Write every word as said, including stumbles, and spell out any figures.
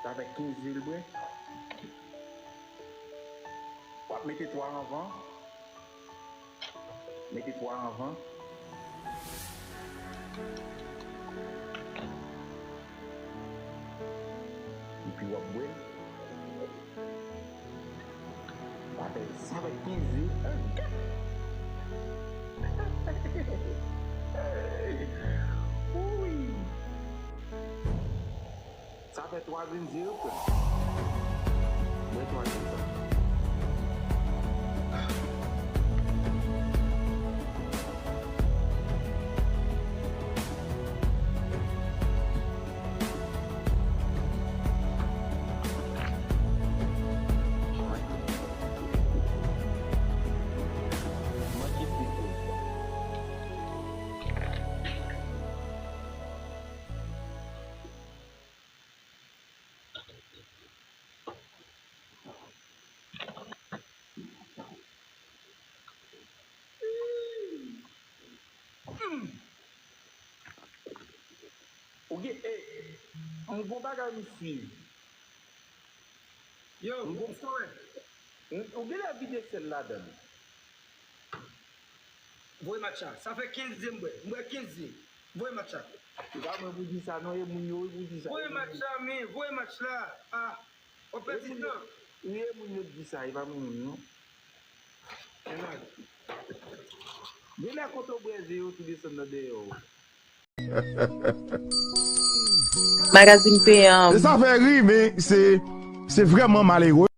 Sa fè kenz ze l bwè. W ap mete twa anvan. Mete twa anvan. Epi w ap bwè l. Sa fè, sa fè kenz ze. Wouy! Sa fè twa grenn ze yo, frè. Bwè twa grenn sa. Ou gen, e, m gon bagay m swiv. Yo, m gon, m, ou gen lè vide sèl ladan l. Voye match la. Sa fè kenz ze m bwè. M bwè kenz ze. Voye match la. Se pa mwen pou di sa non, e moun yo wi pou di sa. Voye match la, men. Voye match la. Ah, w ap pèdi tan. Wi, e moun yo di sa, e pa mwen menm non. Genlè kote w bwè ze yo ki desann nan dèyè w. Magazin peyan. E sa fè ri, men se, se vrèman malere.